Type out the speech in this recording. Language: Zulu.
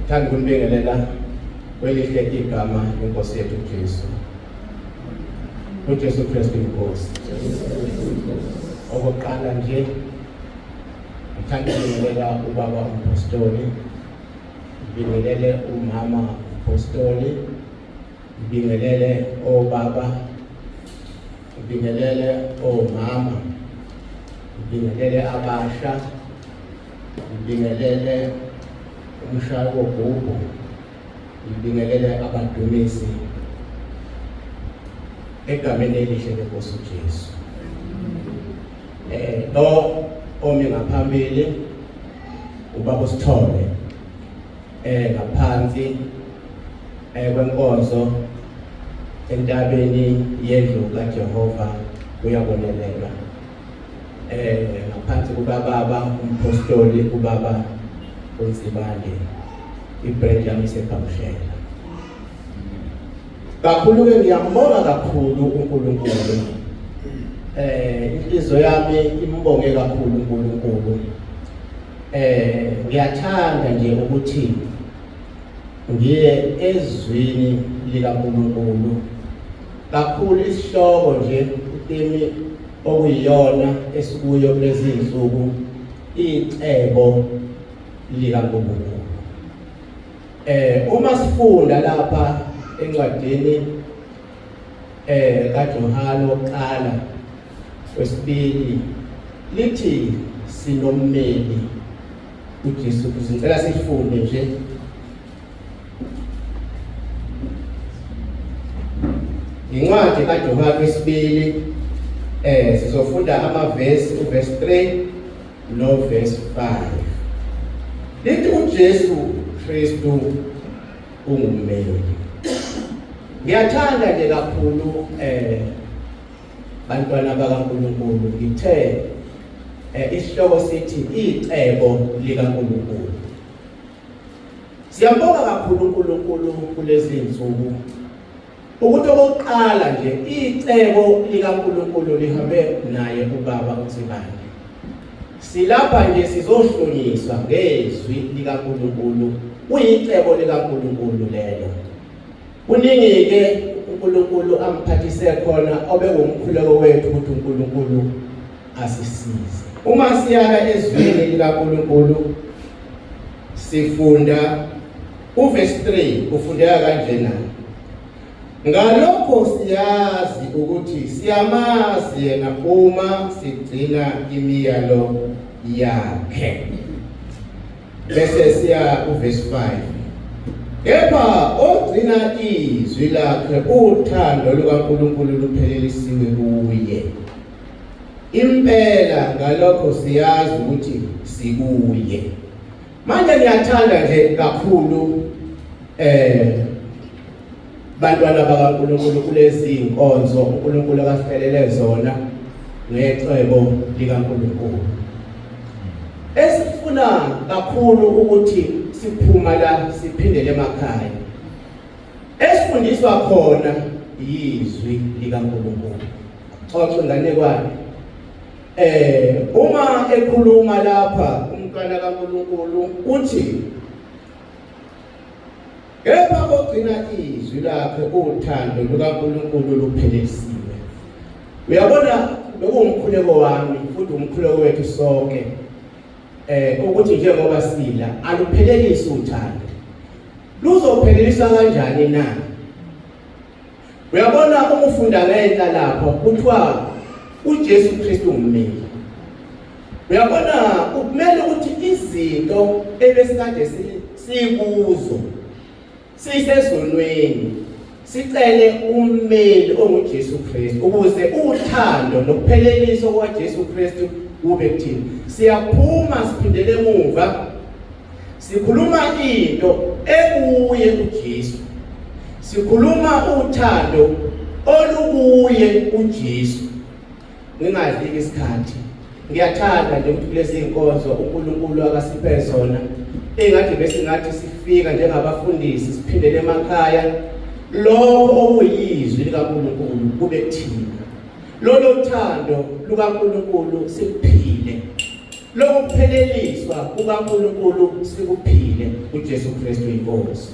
Ngithanda ukunibingelela kwelihle igama lenkosi yethu uJesu. UJesu Kristu inkosi. Okokuqala nje ngithanda ukubingelela ubaba umpostoli, ngibingelele umama umpostoli, ngibingelele obaba, ngibingelele omama, ngibingelele abasha, ngibingelele umshayi wogubhu, ngibingelele abadumisi egameni elihle lenkosi uJesu. Lo omi ngaphambili ubaba uSithole ngaphansi kwenkonzo entabeni yendlu kaJehova uyabonelelwa ngaphansi kukababa umpostoli ubaba uNsibande ibrand yami isebhamushela kakhulu ke ngiyambonga kakhulu uNkulunkulu. Inhliziyo yami imbonge kakhulu uNkulunkulu. Ngiyathanda nje ukuthi ngiye ezwini likaNkulunkulu kakhulu. Isihloko nje itheme okuyiyona esikuyo kulezi zinsuku, icebo likaNkulunkulu. Uma sifunda lapha encwadini kaJohane wokuqala wesibili, lithi sinommeli uJesu Kristu. Ngicela sifunde nje incwadi kaJohane wesibili. Sizofunda amavesi, uverse 3 no verse 5. Lithi uJesu Kristu ungummeli. Ngiyathanda nje kakhulu, bantwana bakaNkulunkulu, ngithe isihloko sithi icebo likaNkulunkulu. Siyambonga kakhulu uNkulunkulu kulezi insuku ukuthi okokuqala nje icebo likaNkulunkulu lihambe naye ubaba uNsibande. Silapha nje sizohlonyiswa ngezwi likaNkulunkulu, kuyicebo likaNkulunkulu lelo. Kuningi-ke uNkulunkulu amphathise khona obekuwumkhuleko wethu ukuthi uNkulunkulu asisize. Uma siyaka ezwini likaNkulunkulu sifunda uverse 3, ufundeka kanjena: "Ngalokho siyazi ukuthi siyamazi yena uma sigcina imiyalo yakhe." Bese siya uverse 5: "Kepha ogcina izwi lakhe, uthando lukaNkulunkulu luphelelisiwe kuye. Impela ngalokho siyazi ukuthi sikuye." Manje ngiyathanda nje kakhulu, bantwana bakaNkulunkulu, kulezi inkonzo uNkulunkulu akahlelele zona ngecebo likaNkulunkulu, esifuna kakhulu ukuthi siphuma la siphindele emakhaya esifundiswa khona yizwi likaNkulunkulu. Xoxa inganekwane. Uma ekhuluma lapha umntwana kaNkulunkulu uthi, "Kepha ogcina izwi lakhe, uthando lukaNkulunkulu luphelelisiwe." Uyabona, bekuwumkhuleko wami futhi umkhuleko wethu sonke ukuthi njengoba sila aluphelelisi uthando. Luzophelelisa kanjani na? Uyabona, uma ufunda ngenhla lapho kuthiwa uJesu Kristu ngummeli. Uyabona, kumele ukuthi izinto ebesikade sikuzo sisezonweni sicele ummeli onguJesu Kristu ukuze uthando nokuphelelisa kwaJesu Kristu kube kuthina. Siyaphuma siphindele emuva, sikhuluma into ekuye uJesu, sikhuluma uthando olukuye uJesu. Ngingadliki isikhathi, ngiyathanda nje ukuthi kulezi inkonzo uNkulunkulu akasiphe zona, engathi besingathi sifika njengabafundisi siphindele emakhaya, lokho okuyizwi likaNkulunkulu kube kuthina, lolo thando lukaNkulunkulu sikuphile. Lokupheleliswa kukaNkulunkulu sikuphile uJesu Kristu inkosi.